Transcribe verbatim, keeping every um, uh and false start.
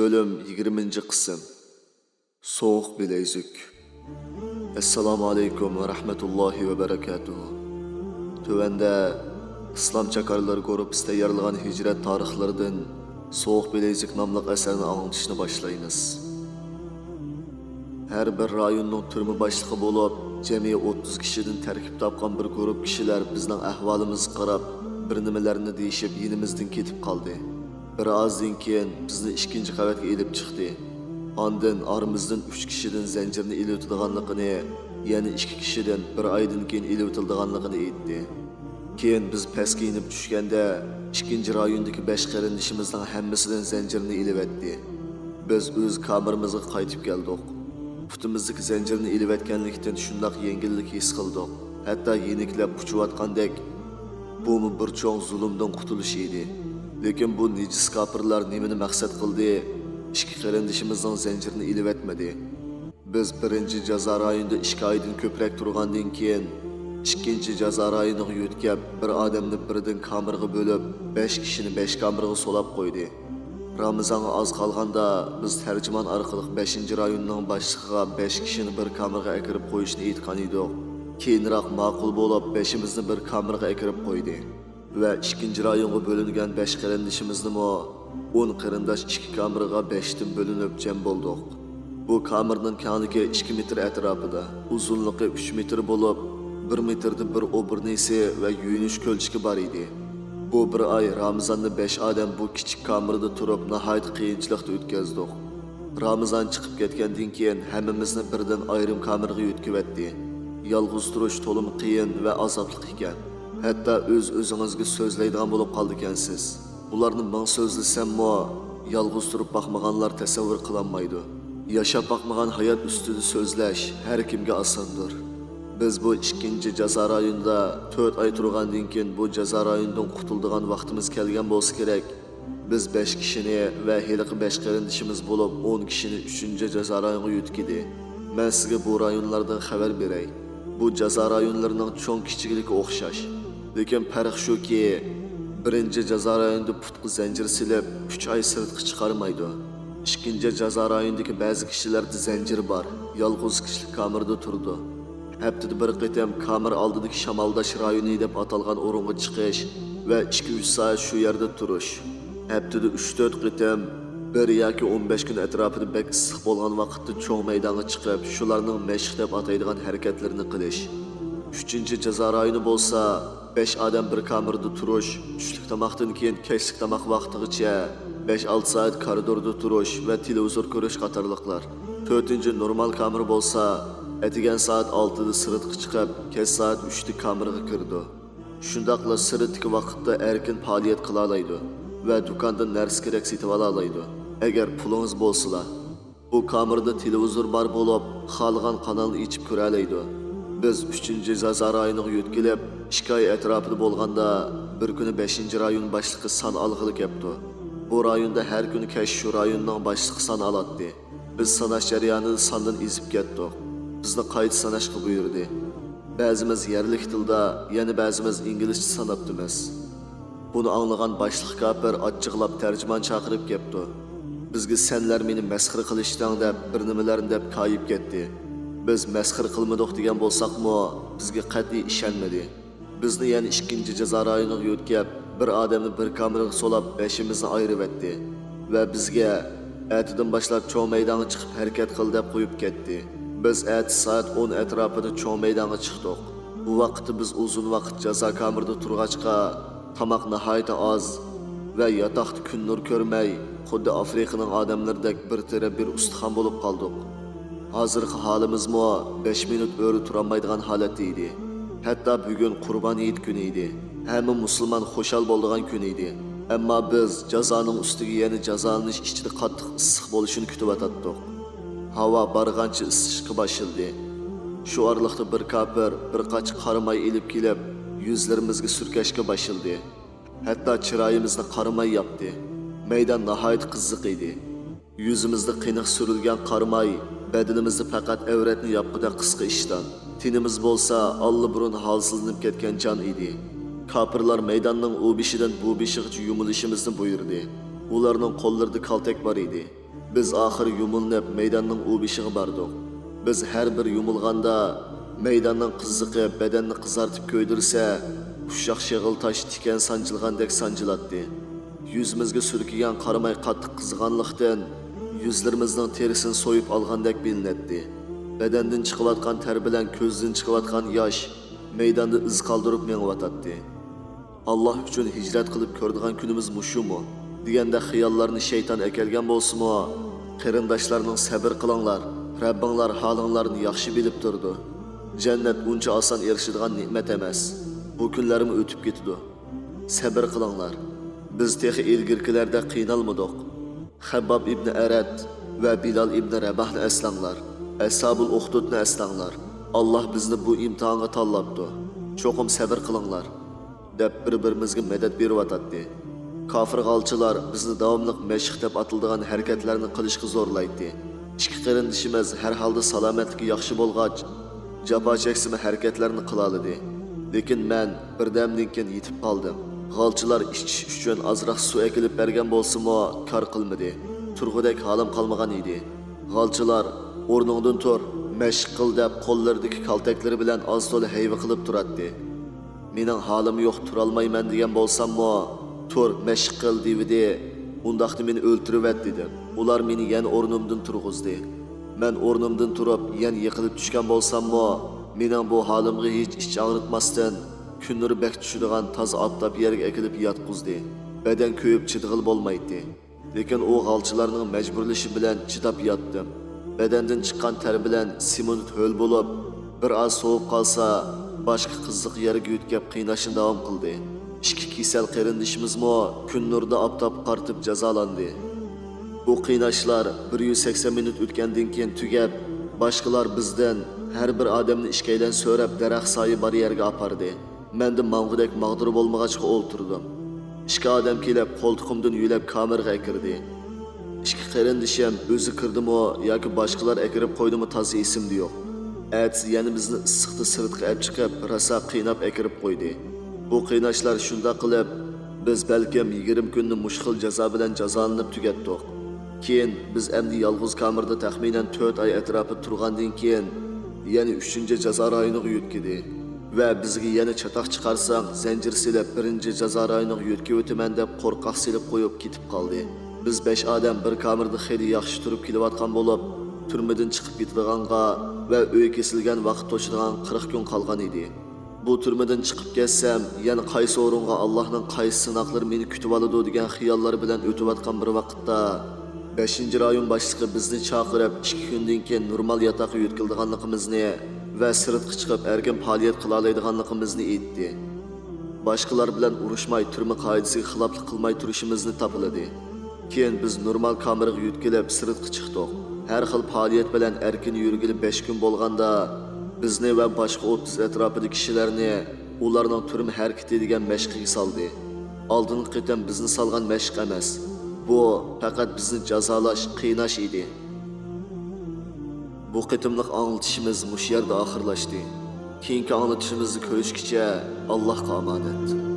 بۆلۈم يىگىرمىنچى قىسىم. سوغۇق بىلەيزۈك. ئەسسالامۇ ئەلەيكۇم ۋە رەھمەتۇللاھى ۋە بەرەكاتۇھۇ. تۆۋەندە ئىسلام چاكارلىرى گۇرۇپپىسى تەييارلىغان ھىجرەت تارىخلىرىدىن سوغۇق بىلەيزۈك ناملىق ئەسەرنى ئاڭلىتىشنى باشلايمىز. ھەر بىر رايوننىڭ تۈرمە باشلىقى بولۇپ، جەمئىي ئوتتۇز كىشىدىن تەركىب تاپقان بىر گۇرۇپ كىشىلەر بىزنىڭ ئەھۋالىمىزغا قاراپ، بىر نېمىلەرنى دېيىشىپ، يېنىمىزدىن كېتىپ قالدى. بىر ئازدىن كېيىن بىزنى ئىككىنچى قەۋەتكە ئېلىپ چىقتى. ئاندىن ئارىمىزدىن ئۈچ كىشىدىن زەنجىرنى ئېلىۋېتىدىغانلىقىنى، يەنە ئىككى كىشىدىن بىر ئايدىن كېيىن ئېلىۋېتىلىدىغانلىقىنى ئېيتتى. كېيىن بىز پەسكە يېنىپ چۈشكەندە، ئىككىنچى رايوندىكى بەش قېرىندىشىمىزنىڭ ھەممىسىدىن زەنجىرنى ئېلىۋەتتى. بىز ئۆز كامېرىمىزغا قايتىپ كەلدۇق. پۇتىمىزدىكى زەنجىرنى ئېلىۋەتكەنلىكتىن شۇنداق يەڭگىللىك ھېس قىلدۇق، ھەتتا يېنىكلەپ ئۇچۇۋاتقاندەك. بۇمۇ بىر چوڭ زۇلۇمدىن قۇتۇلۇش ئىدى. لېكىن بۇ نىجىس كاپىرلار نېمىنى مەقسەت قىلدى؟ ئىككى قېرىندىشىمىزنىڭ زەنجىرىنى ئېلىۋەتمىدى. بىز بىرىنچى جازا رايونىدا ئىككى ئايدىن كۆپرەك تۇرغاندىن كېيىن، ئىككىنچى جازا رايونىغا يۆتكەپ، بىر ئادەمنى بىردىن كامېرغا بۆلۈپ، بەش كىشىنى بەش كامېرغا سولاپ قويدى. رامىزانغا ئاز قالغاندا، بىز تەرجىمان ئارقىلىق بەشىنچى رايوننىڭ باشلىقىغا بەش كىشىنى بىر كامېرغا ئەكىرىپ قويۇشنى ئېيتقان ئىدۇق. كېيىنراق ماقۇل بولۇپ، بەشىمىزنى بىر كامېرغا ئەكىرىپ قويدى. ۋە ئىككىنچى رايونغا بۆلۈنگەن بەش قېرىندىشىمىزنىمۇ ئون قېرىنداش ئىككى كامېرغا بەشتىن بۆلۈنۈپ جەم بولدۇق. بۇ كامېرنىڭ كەڭلىكى ئىككى مېتىر ئەتراپىدا، ئۇزۇنلۇقى ئۈچ مېتىر بولۇپ، بىر مېتىردىن بىر ئوبورنىسى ۋە يۇيۇنۇش كۆلچىكى بار ئىدى. بۇ بىر ئاي رامىزاننى بەش ئادەم بۇ كىچىك كامېردا تۇرۇپ ناھايىتى قىيىنچىلىقتا ئۆتكەزدۇق. رامىزان چىقىپ كەتكەندىن كېيىن ھەممىمىزنى بىردىن ئايرىم كامېرغا يۆتكىۋەتتى. يالغۇز تۇرۇش تولىمۇ قىيىن ۋە ئازابلىق ئىكەن. ھەتتا ئۆز-ئۆزىڭىزگە سۆزلەيدىغان بولۇپ قالىدىكەنسىز. بۇلارنى مىڭ سۆزلىسەممۇ، يالغۇز تۇرۇپ باقمىغانلار تەسەۋۋۇر قىلالمايدۇ. ياشاپ باقمىغان ھايات ئۈستىدە سۆزلەش ھەر كىمگە ئاساندۇر. بىز بۇ ئىككىنچى جازا رايونىدا تۆت ئاي تۇرغاندىن كېيىن، بۇ جازا رايونىدىن قۇتۇلىدىغان ۋاقتىمىز كەلگەن بولسا كېرەك. بىز بەش كىشىنى ۋە ھېلىقى بەش قېرىندىشىمىز بولۇپ ئون كىشىنى ئۈچىنچى جازا رايونىغا يۆتكىدى. مەن سىزگە بۇ رايونلاردىن خەۋەر بېرەي. بۇ جازا رايونلىرىنىڭ چوڭ كىچىكلىكى ئوخشاش. لېكىن پەرق شۇكى، بىرىنچى جازا رايونىدا پۇتقا زەنجىر سېلىپ، ئۈچ ئاي سىرتقا چىقارمايدۇ. ئىككىنچى جازا رايونىدىكى بەزى كىشىلەردە زەنجىر بار، يالغۇز كىشىلىك كامېردا تۇرىدۇ. ھەپتىدە بىر قېتىم كامېر ئالدىدىكى شامالداش رايونى دەپ ئاتالغان ئورۇنغا چىقىش ۋە ئىككى-ئۈچ سائەت شۇ يەردە تۇرۇش. ھەپتىدە ئۈچ-تۆت قېتىم، بىر ياكى ئون بەش كۈن ئەتراپىدا بەك ئىسسىق بولغان ۋاقىتتا چوڭ مەيدانغا چىقىپ، شۇلارنىڭ مەشىق دەپ ئاتايدىغان ھەرىكەتلىرىنى قىلىش. ئۈچىنچى جازا رايونى بولسا، بەش ئادەم بىر كامېردا تۇرۇش، چۈشلۈك تاماقتىن كېيىن كەچلىك تاماق ۋاقتىغىچە بەش-ئالتە سائەت كارىدوردا تۇرۇش ۋە تېلېۋىزور كۆرۈش قاتارلىقلار. تۆتىنچى نورمال كامېر بولسا، ئەتىگەن سائەت ئالتىدە سىرتقا چىقىپ، كەچ سائەت ئۈچتە كامېرغا كىرىدۇ. شۇنداقلا سىرتتىكى ۋاقىتتا ئەركىن پائالىيەت قىلالايدۇ ۋە دۇكاندىن نەرسە-كېرەك سېتىۋالالايدۇ، ئەگەر پۇلىڭىز بولسىلا. بۇ كامېردا تېلېۋىزور بار بولۇپ، خالىغان قانالنى ئېچىپ كۆرەلەيدۇ. بىز ئۈچىنچى جازا رايونىغا يۆتكىلىپ، ئىككى ئاي ئەتراپىدا بولغاندا، بىر كۈنى بەشىنچى رايون باشلىقى سان ئالغىلى كەپتۇ. بۇ رايوندا ھەر كۈنى كەچ شۇ رايوننىڭ باشلىقى سان ئالاتتى. بىز ساناش جەريانىدا ساندىن ئېزىپ كەتتۇق. بىزنى قايتا ساناشقا بۇيرۇدى. بەزىمىز يەرلىك تىلدا، يەنە بەزىمىز ئىنگلىزچە ساناپتىمىز. بۇنى ئاڭلىغان باشلىق كاپىر ئاچچىقلاپ تەرجىمان چاقىرىپ كەپتۇ. بىزگە «سەنلەر مېنى مەسخىرە قىلىشتىڭ» دەپ، بىر نېمىلەرنى دەپ كايىپ كەتتى. بىز «مەسخىرە قىلمىدۇق» دېگەن بولساقمۇ، بىزگە قەتئىي ئىشەنمىدى. بىزنى يەنە ئىككىنچى جازا رايونىغا يۆتكەپ، بىر ئادەمنى بىر كامېرغا سولاپ، بەشىمىزنى ئايرىۋەتتى ۋە بىزگە، «ئەتىدىن باشلاپ چوڭ مەيدانغا چىقىپ ھەرىكەت قىل» دەپ قويۇپ كەتتى. بىز ئەتىسى سائەت ئون ئەتراپىدا چوڭ مەيدانغا چىقتۇق. بۇ ۋاقىتتا بىز ئۇزۇن ۋاقىت جازا كامېردا تۇرغاچقا، تاماق ناھايىتى ئاز ۋە ياتاقتا كۈن نۇر كۆرمەي، خۇددى ئافرىقىنىڭ ئادەملىرىدەك بىر تېرە بىر ئۇستىخان بولۇپ قالدۇق. ھازىرقى ھالىمىزمۇ بەش مىنۇت ئۆرە تۇرالمايدىغان ھالەتتە ئىدى. ھەتتا بۈگۈن قۇربان ھېيت كۈنى ئىدى. ھەممە مۇسۇلمان خۇشال بولىدىغان كۈن ئىدى. ئەمما بىز جازانىڭ ئۈستىگە يەنە جازالىنىش ئىچىدە قاتتىق ئىسسىق بولۇشىنى كۈتۈۋاتاتتۇق. ھاۋا بارغانچە ئىسسىشقا باشلىدى. شۇ ئارىلىقتا بىر كاپىر بىر قاچا قارا ماي ئېلىپ كېلىپ، يۈزلىرىمىزگە سۈركەشكە باشلىدى. ھەتتا چىرايىمىزنى قارا ماي ياپتى. مەيدان ناھايىتى قىزىق ئىدى. يۈزىمىزدە قېنىق سۈرۈلگەن قارا ماي، بەدىنىمىزدە پەقەت ئەۋرەتنى ياپقۇدەك قىسقا ئىشتان، تېنىمىز بولسا ئاللىبۇرۇن ھالسىزلىنىپ كەتكەن جان ئىدى. كاپىرلار مەيداننىڭ ئۇ بېشىدىن بۇ بېشىغىچە يۇمۇلۇشىمىزنى بۇيرۇدى. ئۇلارنىڭ قوللىرىدا كالتەك بار ئىدى. بىز ئاخىر يۇمۇلنىپ مەيداننىڭ ئۇ بېشىغا باردۇق. بىز ھەر بىر يۇمۇلغاندا، مەيداننىڭ قىزىقى بەدەننى قىزارتىپ كۆيدۈرسە، ئۇششاق شېغىل تاش تىكەن سانجىلغاندەك سانجىلاتتى. يۈزىمىزگە سۈركىگەن قاراماي قاتتىق قىزىغانلىقتىن، يۈزلىرىمىزنىڭ تېرىسىنى سويۇپ ئالغاندەك بىلىنەتتى. بەدەندىن چىقىۋاتقان تەر بىلەن كۆزدىن چىقىۋاتقان ياش مەيداندا ئىز قالدۇرۇپ مېڭىۋاتاتتى. «ئاللاھ ئۈچۈن ھىجرەت قىلىپ كۆرىدىغان كۈنىمىز مۇشۇمۇ؟» دېگەندەك خىياللارنى شەيتان ئەكەلگەن بولسىمۇ، قېرىنداشلارنىڭ «سەبىر قىلىڭلار، رەببىڭلار ھالىڭلارنى ياخشى بىلىپ تۇرىدۇ. جەننەت ئۇنچە ئاسان ئېرىشىدىغان نېمەت ئەمەس. بۇ كۈنلەرمۇ ئۆتۈپ كېتىدۇ. سەبىر قىلىڭلار. بىز تېخى ئىلگىرىكىلەردەك قىينالمىدۇق. خەبباب ئىبنى ئەرەت ۋە بىلال ئىبنى رەباھنى ئەسلەڭلار. ئەسھابۇل ئۇخدۇدنى ئەسلەڭلار. ئاللاھ بىزنى بۇ ئىمتىھانغا تاللاپتۇ. چوقۇم سەبىر قىلىڭلار» دەپ بىر-بىرىمىزگە مەدەت بېرىۋاتاتتى. كاپىر غالچىلار بىزنى داۋاملىق مەشىق دەپ ئاتىلىدىغان ھەرىكەتلەرنى قىلىشقا زورلايتتى. ئىككى قېرىندىشىمىز ھەر ھالدا سالامەتلىكى ياخشى بولغاچ، جاپا چەكسىمۇ ھەرىكەتلەرنى قىلالىدى. لېكىن مەن بىردەمدىن كېيىن يېتىپ قالدىم. غالچىلار ئىچىش ئۈچۈن ئازراق سۇ ئەكېلىپ بەرگەن بولسىمۇ، كار قىلمىدى. تۇرغۇدەك ھالىم قالمىغان ئىدى. غالچىلار «ئورنۇڭدىن تۇر، مەشىق قىل» دەپ قوللىرىدىكى كالتەكلىرى بىلەن ئاز-تولا ھەيۋە قىلىپ تۇراتتى. مېنىڭ ھالىم يوق، تۇرالمايمەن دېگەن بولساممۇ، «تۇر، مەشىق قىل» دېۋىدى. «ئۇنداقتا مېنى ئۆلتۈرۈۋەت» دېدىم. ئۇلار مېنى يەنە ئورنۇمدىن تۇرغۇزدى. مەن ئورنۇمدىن تۇرۇپ، يەنە يىقىلىپ چۈشكەن بولساممۇ، مېنىڭ بۇ ھالىمغا ھېچ ئىچ ئاغرىتماستىن، كۈن نۇرى بەك چۈشىدىغان تازا ئاپتاپ يەرگە ئەكېلىپ ياتقۇزدى. بەدەن كۆيۈپ چىدىغىلى بولمايتتى. لېكىن ئۇ غالچىلارنىڭ مەجبۇرلىشى بىلەن چىداپ ياتتىم. بەدەندىن چىققان تەر بىلەن سېمونت ھۆل بولۇپ، بىر ئاز سوۋۇپ قالسا، باشقا قىزىق يەرگە يۆتكەپ قىيناشنى داۋام قىلدى. ئىككى كېسەل قېرىندىشىمىزمۇ كۈن نۇرىدا ئاپتاپقا قارىتىپ جازالاندى. بۇ قىيناشلار بىر يۈز سەكسەن مىنۇت ئۆتكەندىن كېيىن تۈگەپ، باشقىلار بىزدىن ھەر بىر ئادەمنى ئىككىيلەن سۆرەپ، دەرەخ سايە بار يەرگە ئاپاردى. مەندە ماڭغۇدەك ماغدۇر بولمىغاچقا ئولتۇردۇم. ئىككى ئادەم كېلىپ، قولتۇقۇمدىن يۆلەپ كامېرغا ئەكىردى. ئىككى قېرىندىشىم ئۆزى كىردىمۇ ياكى باشقىلار ئەكىرىپ قويدىمۇ تازا ئېسىمدە يوق. ئەتىسى يەنە بىزنى ئىسسىقتا سىرتقا ئەپ چىقىپ، راسا قىيناپ ئەكىرىپ قويدى. بۇ قىيناشلار شۇنداق قىلىپ، بىز بەلكىم يىگىرمە كۈننى مۇشۇ خىل جازا بىلەن جازالىنىپ تۈگەتتۇق. كېيىن بىز ئەمدى يالغۇز كامېردا تەخمىنەن تۆت ئاي ئەتراپىدا تۇرغاندىن كېيىن، يەنە ئۈچىنچى جازا رايونىغا يۆتكىدى ۋە بىزگە يەنە چاتاق چىقارساڭ، زەنجىر سېلىپ، بىرىنچى جازا رايونىغا يۆتكىۋېتىمەن دەپ قورقاق سېلىپ قويۇپ كېتىپ قالدى. بىز بەش ئادەم بىر كامېردا خېلى ياخشى تۇرۇپ كېلىۋاتقان بولۇپ، تۈرمىدىن چىقىپ كېتىدىغانغا ۋە ئۆي كېسىلگەن ۋاقىت توشىدىغان قىرىق كۈن قالغان ئىدى. بۇ تۈرمىدىن چىقىپ كەتسەم، يەنە قايسى ئورۇنغا، ئاللاھنىڭ قايسى سىناقلىرى مېنى كۈتۈۋالىدۇ دېگەن خىياللار بىلەن ئۆتۈۋاتقان بىر ۋاقىتتا، بەشىنچى رايون باشلىقى بىزنى چاقىرىپ، ئىككى كۈندىن كېيىن نورمال ياتاققا يۆتكىلىدىغانلىقىمىزنى ۋە سىرتقا چىقىپ ئەركىن پائالىيەت قىلالايدىغانلىقىمىزنى ئېيتتى. باشقىلار بىلەن ئۇرۇشماي، تۈرمە قائىدىسىگە خىلاپلىق قىلماي تۇرۇشىمىزنى تاپىلىدى. كېيىن بىز نورمال كامېرغا يۆتكىلىپ، سىرتقا چىقتۇق. ھەر خىل پائالىيەت بىلەن ئەركىن يۈرگىلى بەش كۈن بولغاندا، بىزنى ۋە باشقا ئوتتۇز ئەتراپىدىكى كىشىلەرنى ئۇلارنىڭ تۈرمە ھەرىكىتى دېگەن مەشىقىگە سالدى. ئالدىنقى قېتىم بىزنى سالغان مەشىق ئەمەس. بۇ پەقەت بىزنى جازالاش، قىيناش ئىدى. بۇ قېتىملىق ئاڭلىتىشىمىز مۇشۇ يەردە ئاخىرلاشتى. كېيىنكى ئاڭلىتىشىمىزدا كۆرۈشكىچە، ئاللاھقا ئامانەت.